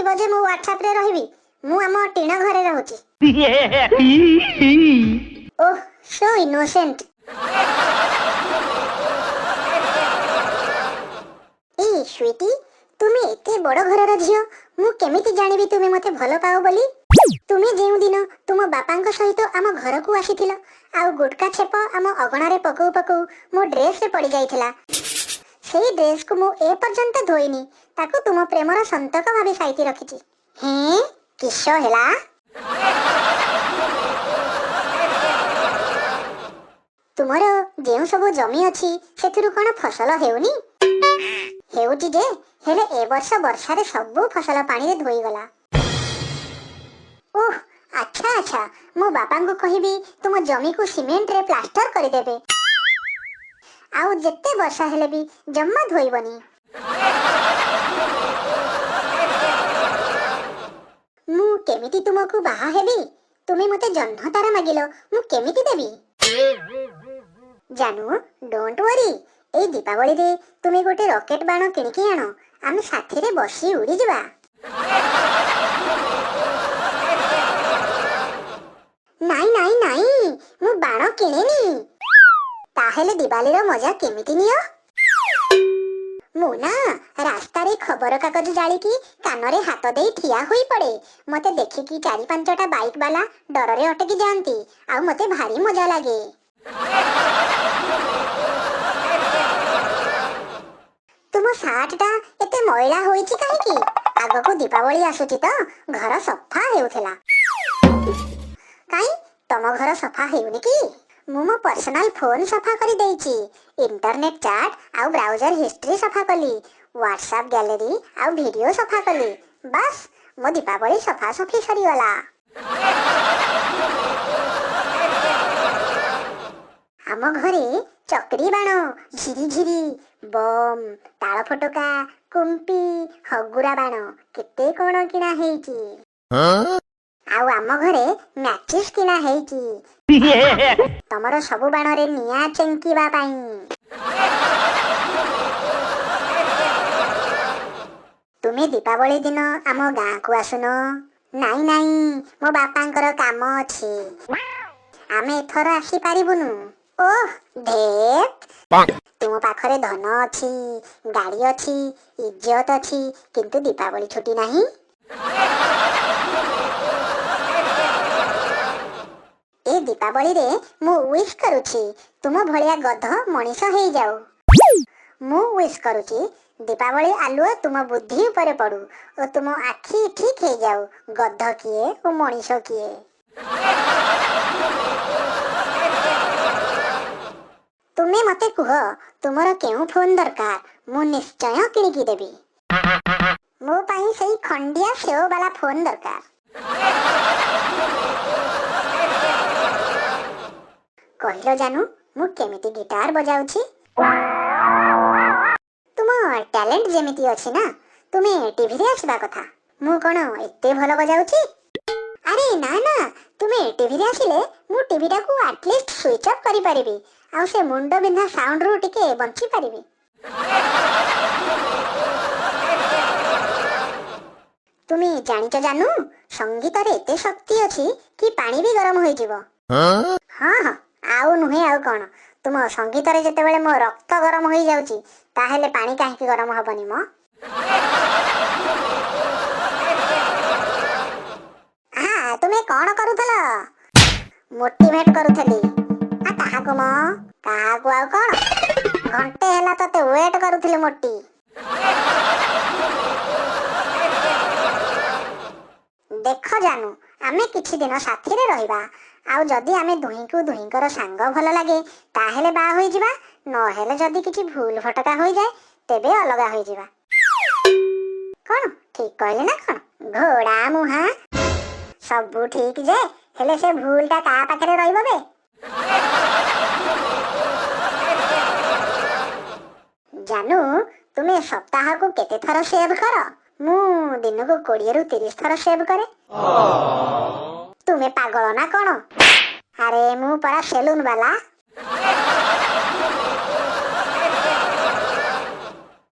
ଭାବିବ ଯେ ମୁଁ ହ୍ୱାଟ୍ସଆପରେ ରହିବି। ମୁଁ ଆମ ଟିଣ ଘରେ ରହୁଛି। ଓହ, ସୋ ଇନୋସେଣ୍ଟ। ଏଇ ସ୍ୱିଟି, ତୁମେ ଏତେ ବଡ଼ ଘରର ଝିଅ, ମୁଁ କେମିତି ଜାଣିବି ତୁମେ ମତେ ଭଲ ପାଅ ବୋଲି? ତୁମେ ଯେଉଁଦିନ ତୁମ ବାପାଙ୍କ ସହିତ ଆମ ଘରକୁ ଆସିଥିଲ ଆଉ ଗୁଟକା ଛେପ ଆମ ଅଗଣାରେ ପକଉ ପକଉ ମୋ ଡ୍ରେସରେ ପଡ଼ି ଯାଇଥିଲା, ସେଇ ଡ୍ରେସକୁ ମୁଁ ଏ ପର୍ଯ୍ୟନ୍ତ ଧୋଇନି। ତାକୁ ତୁମ ପ୍ରେମର ସନ୍ତକ ଭାବେ ସାଇତି ରଖିଛି। ହେଁ, କିସ ହେଲା? ତୁମର ଯେଉଁ ସବୁ ଜମି ଅଛି ସେଥିରୁ କଣ ଫସଲ ହେଉନି? ହେଉଛି ଯେ, ହେଲେ ଏ ବର୍ଷ ବର୍ଷାରେ ସବୁ ଫସଲ ପାଣିରେ ଧୋଇଗଲା। ଓହ, ଆଚ୍ଛା ଆଚ୍ଛା, ମୋ ବାପାଙ୍କୁ କହିବି ତୁମ ଜମିକୁ ସିମେଣ୍ଟରେ ପ୍ଲାଷ୍ଟର କରିଦେବେ, ଆଉ ଯେତେ ବର୍ଷା ହେଲେ ବି ଜମା ଧୋଇବନି। ମୁଁ କେମିତି ତୁମକୁ ବାହା ହେବି? ତୁମେ ମତେ ଜହ୍ନ ତାରା ମାଗିଲ, ମୁଁ କେମିତି ଦେବି? ଜାନୁ, don't worry. ଏଇ ଦୀପାବଳିରେ ତୁମେ ଗୋଟେ ରକେଟ ବାଣ କିଣିକି ଆଣ, ଆମେ ସାଥିରେ ବସି ଉଡ଼ିଯିବା। ନାଇଁ ନାଇଁ ନାଇଁ, ମୁଁ ବାଣ କିଣେନି। ତାହେଲେ ଦିୱାଲିର ମଜା କେମିତି ନିଅ? ମୁଁ ନା ରାସ୍ତାରେ ଖବରକାଗଜ ଜାଳିକି କାନରେ ହାତ ଦେଇ ଠିଆ ହୋଇ ପଡେ। ମତେ ଦେଖିକି 4-5ଟା ବାଇକ୍ ବାଲା ଡରରେ ଅଟକି ଯାଆନ୍ତି, ଆଉ ମତେ ଭାରି ମଜା ଲାଗେ। ତୁମ ସାର୍ଟଟା ଏତେ ମଇଳା ହୋଇଛି କାହିଁକି? ଆଗକୁ ଦୀପାବଳି ଆସୁଛି ତ ଘର ସଫା ହେଉଥିଲା। କାଇଁ, ତମ ଘର ସଫା ହେଉନି କି? ମୁଁ ମୋ ପର୍ସନାଲ ଫୋନ ସଫା କରିଦେଇଛି, ଇଣ୍ଟରନେଟ ଚାଟ୍ ଆଉ ବ୍ରାଉଜର ହିଷ୍ଟ୍ରି ସଫା କଲି, ହ୍ୱାଟ୍ସଆପ୍ ଗ୍ୟାଲେରୀ ଆଉ ଭିଡିଓ ସଫା କଲି। ବାସ୍, ମୋ ଦୀପାବଳି ସଫାସଫି ସରିଗଲା। ଆମ ଘରେ ଚକ୍ରି ବାଣ, ଝିରି ଝିରି, ବମ୍, ତାଳ ଫୋଟକା, କୁମ୍ପି, ହଗୁରା ବାଣ କେତେ କଣ କିଣା ହେଇଛି। ଆଉ ଆମ ଘରେ ମ୍ୟାଚିସ୍ କିଣା ହେଇଛି ତମର ସବୁ ବାଣରେ ନିଆଁ ଚେଙ୍କିବା ପାଇଁ। ତୁମେ ଦୀପାବଳି ଦିନ ଆମ ଗାଁକୁ ଆସୁନ। ନାଇଁ ନାଇଁ, ମୋ ବାପାଙ୍କର କାମ ଅଛି, ଆମେ ଏଥର ଆସିପାରିବୁନୁ। ଓହ ଧେତ୍, ତୁମ ପାଖରେ ଧନ ଅଛି, ଗାଡ଼ି ଅଛି, ଇଜ୍ଜତ ଅଛି, କିନ୍ତୁ ଦୀପାବଳି ଛୁଟି ନାହିଁ। ଏ ଦୀପାବଳିରେ ମୁଁ ୱିଶ କରୁଛି ତୁମ ଭଳିଆ ଗଧ ମଣିଷ ହେଇଯାଉ। ମୁଁ ୱିଶ କରୁଛି ଦୀପାବଳି ଆଲୁଅ ତୁମ ବୁଦ୍ଧି ଉପରେ ପଡୁ ଓ ତୁମ ଆଖି ଠିକ ହେଇଯାଉ, ଗଧ କିଏ ଓ ମଣିଷ କିଏ। ତୁମେ ମତେ କୁହ ତୁମର କେଉଁ ଫୋନ ଦରକାର, ମୁଁ ନିଶ୍ଚୟ କିଣିକି ଦେବି। ମୋ ପାଇଁ ସେଇ ଖଣ୍ଡିଆ ସେଓ ବାଲା ଫୋନ ଦରକାର। କହିଲ ଜାନୁ, ମୁଁ କେମିତି ଗିଟାର ବଜାଉଛି? ତୁମ ଟ୍ୟାଲେଣ୍ଟ ଯେମିତି ଅଛି ନା, ତୁମେ ଟିଭିରେ ଆସିବା କଥା। ମୁଁ କଣ ଏତେ ଭଲ ବଜାଉଛି? ଆରେ ନା ନା, ତୁମେ ଟିଭିରେ ଆସିଲେ ମୁଁ ଟିଭିଟାକୁ ଆଟଲିଷ୍ଟ ସୁଇଚ୍ ଅଫ୍ କରିପାରିବି, ଆଉ ସେ ମୁଣ୍ଡ ବିନ୍ଧା ସାଉଣ୍ଡରୁ ଟିକେ ବଞ୍ଚି ପାରିବି। ତୁମେ ଜାଣିଛ ଜାନୁ, ସଙ୍ଗୀତରେ ଏତେ ଶକ୍ତି ଅଛି କି ପାଣି ବି ଗରମ ହୋଇଯିବ। ହଁ ହଁ, ଆଉ ନୁହେଁ ଆଉ କଣ, ତୁମ ସଙ୍ଗୀତରେ ଯେତେବେଳେ ମୋ ରକ୍ତ ଗରମ ହୋଇଯାଉଛି, ତାହେଲେ ପାଣି କାହିଁକି ଗରମ ହବନି ମ? ହଁ, ତୁମେ କଣ କରୁଥିଲ? ମୋଟିଭେଟ କରୁଥିଲି। ଆ କାହାକୁ ମ? କାହାକୁ ଆଉ କଣ, ଘଣ୍ଟେ ହେଲା ତତେ ୱେଟ୍ କରୁଥିଲି ମୋଟି। ଦେଖ ଜାନୁ, ଆମେ କିଛି ଦିନ ସାଥିରେ ରହିବା, ଆଉ ଯଦି ଆମେ ଦୁହିଁଙ୍କୁ ଦୁହିଁଙ୍କର ସାଙ୍ଗ ଭଲ ଲାଗେ ତାହେଲେ ବାହା ହୋଇଯିବା, ନହେଲେ ଯଦି କିଛି ଭୁଲ ଭଟକା ହୋଇଯାଏ ତେବେ ଅଲଗା ହୋଇଯିବା। କଣ ଠିକ କହିଲି ନା କଣ? ଘୋଡ଼ା ମୁହାଁ, ସବୁ ଠିକ ଯେ, ହେଲେ ସେ ଭୁଲଟା କାହା ପାଖରେ ରହିବ ବେ? ଜାନୁ, ତୁମେ ସପ୍ତାହକୁ କେତେ ଥର ସେଭ୍ କର? ମୁଁ ଦିନକୁ 20ରୁ 30 ଥର ସେଭ୍ କରେ। ତୁମେ ପାଗଳ ନା କଣ? ଆରେ ମୁଁ ପରା ସେଲୁନ ବାଲା।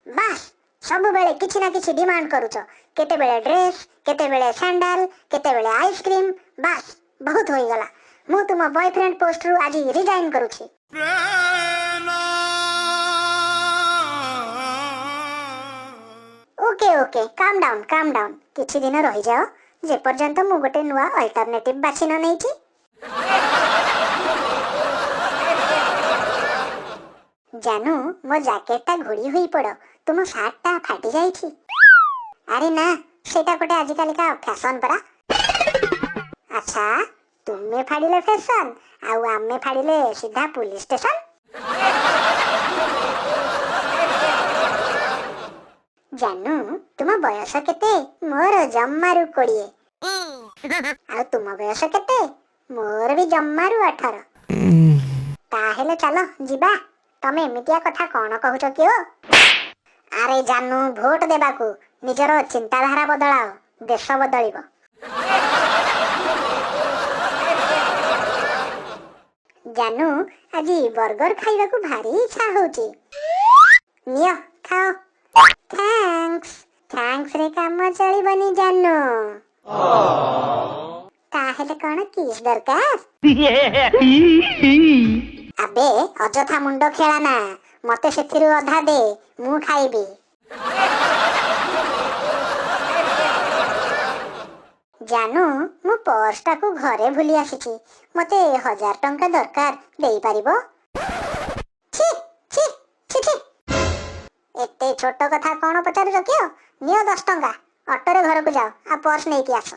ବାସ୍, ସବୁବେଳେ କିଛି ନା କିଛି ଡିମାଣ୍ଡ କରୁଛ। କେତେବେଳେ ଡ୍ରେସ୍, କେତେବେଳେ ସ୍ୟାଣ୍ଡାଲ, କେତେବେଳେ ଆଇସ୍କ୍ରିମ୍। ବାସ୍, ବହୁତ ହୋଇଗଲା। ମୁଁ ତୁମ ବୟଫ୍ରେଣ୍ଡ ପୋଷ୍ଟରୁ ଆଜି ରିଜାଇନ୍ କରୁଛି। Okay okay, calm down, calm down. କିଛି ଦିନ ରହିଯାଅ, ଯେପର୍ଯ୍ୟନ୍ତ ମୁଁ ଗୋଟେ ନୂଆ ଅଲ୍ଟରନେଟିଭ୍ ବାଛି ନ ନେଇଛି। ଜାନୁ, ମୋ ଜ୍ୟାକେଟଟା ଘୋଡ଼ି ହୋଇପଡ଼, ତୁମ ସାର୍ଟଟା ଫାଟି ଯାଇଛି। ଆରେ ନା, ସେଇଟା ଗୋଟେ ଆଜିକାଲିକା ଫ୍ୟାସନ୍ ପରା। ଆଚ୍ଛା, ତୁମେ ଫାଡ଼ିଲେ ଫ୍ୟାସନ୍ ଆଉ ଆମେ ଫାଡ଼ିଲେ ସିଧା ପୁଲିସ ଷ୍ଟେସନ। ଜାନୁ, ତୁମ ବୟସ କେତେ? ମୋର ଜମାରୁ 20। ଆଉ ତୁମ ବୟସ କେତେ? ମୋର ବି ଜମାରୁ 18। ତାହେଲେ ଚାଲ ଯିବା। ତମେ ଏମିତିଆ କଥା କଣ କହୁଛ କିଓ? ଆରେ ଜାନୁ, ଭୋଟ ଦେବାକୁ। ନିଜର ଚିନ୍ତାଧାରା ବଦଳାଅ, ଦେଶ ବଦଳିବ। ଜାନୁ, ଆଜି ବର୍ଗର ଖାଇବାକୁ ଭାରି ଇଚ୍ଛା ହଉଛି। ନିଅ, ଖାଅ। Thanks. ଥ୍ୟାଙ୍କ୍ସରେ କାମ ଚଳିବନି ଜାନୁ। ତାହେଲେ କଣ କିସ୍ ଦରକାର? ଆବେ, ଅଯଥା ମୁଣ୍ଡ ଖେଳା ନା। ମତେ ସେଥିରୁ ଅଧା ଦେ, ମୁଁ ଖାଇବି। ଜାନୁ, ମୁଁ ପର୍ସଟାକୁ ଘରେ ଭୁଲି ଆସିଛି। ମତେ 1000 ଟଙ୍କା ଦରକାର, ଦେଇପାରିବ? ଛି ଛି ଛି ଛି, ଏତେ ଛୋଟ କଥା କଣ ପଚାରୁଛ କିଓ? ନିଅ 10 ଟଙ୍କା, ଅଟୋରେ ଘରକୁ ଯାଅ ଆଉ ପର୍ସ ନେଇକି ଆସ।